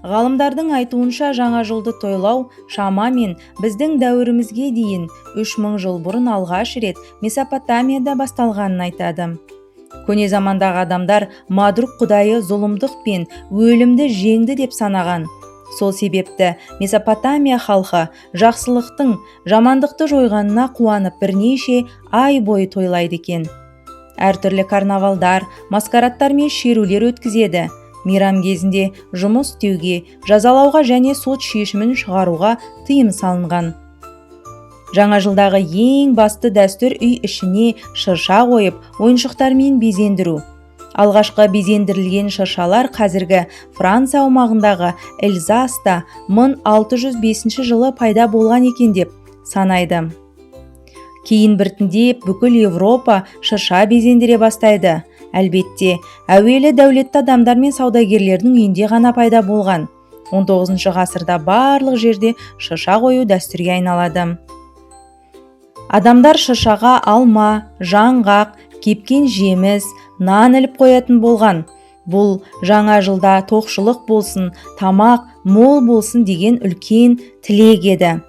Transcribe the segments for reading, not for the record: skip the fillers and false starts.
Ғалымдардың айтуынша, жаңа жылды тойлау шамамен біздің дәуірімізге дейін 3000 жыл бұрын алғаш рет Месопотамияда басталғанын айтады. Көне замандағы адамдар Мардук құдайы зұлымдық пен өлімді жеңді деп санаған. Сол себепті Месопотамия халқы жақсылықтың жамандықты жойғанына қуанып, бірнеше ай бойы тойлайды екен. Әртүрлі карнавалдар, маскарадтар мен шерулер өткізеді. Мейрам кезінде жұмыс істеуге, жазалауға және сот шешімін шығаруға тыйым салынған. Жаңа жылдағы ең басты дәстүр — үй ішіне шырша қойып, ойыншықтармен безендіру. Алғашқы безендірілген шыршалар қазіргі Франция аумағындағы Эльзаста 1605 жылы пайда болған екен деп санайды. Кейін біртіндеп бүкіл Европа шырша безендіре бастайды. Әлбетте, әуелі дәулетті адамдар мен саудагерлердің үйінде ғана пайда болған. 19 ғасырда барлық жерде шырша қою дәстүрге айналады. Адамдар шыршаға алма, жаңғақ, кепкен жеміс, нан іліп қоятын болған. Бұл жаңа жылда тоқшылық болсын, тамақ мол болсын деген үлкен тілек еді.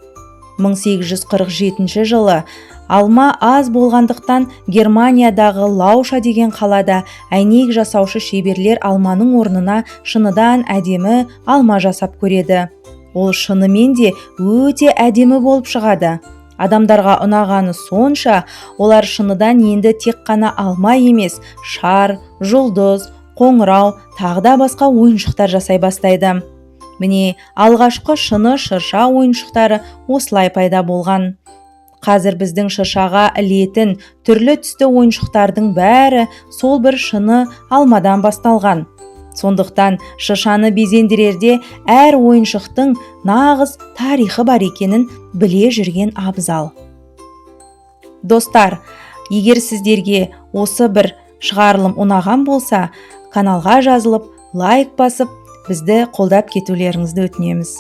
1847 жылы алма аз болғандықтан, Германиядағы Лауша деген қалада әйнек жасаушы шеберлер алманың орнына шыныдан әдемі алма жасап көреді. Ол шынымен де өте әдемі болып шығады. Адамдарға ұнағаны сонша, олар шыныдан енді тек қана алма емес, шар, жұлдыз, қоңырау, тағы да басқа ойыншықтар жасай бастайды. Міне, алғашқы шыны шырша ойыншықтары осылай пайда болған. Қазір біздің шыршаға ілетін түрлі түсті ойыншықтардың бәрі сол бір шыны алмадан басталған. Сондықтан шыршаны безендірерде әр ойыншықтың нағыз тарихы бар екенін біле жүрген абзал. Достар, егер сіздерге осы бір шығарылым ұнаған болса, каналға жазылып, лайк басып, бізді қолдап кетулеріңізді өтінеміз.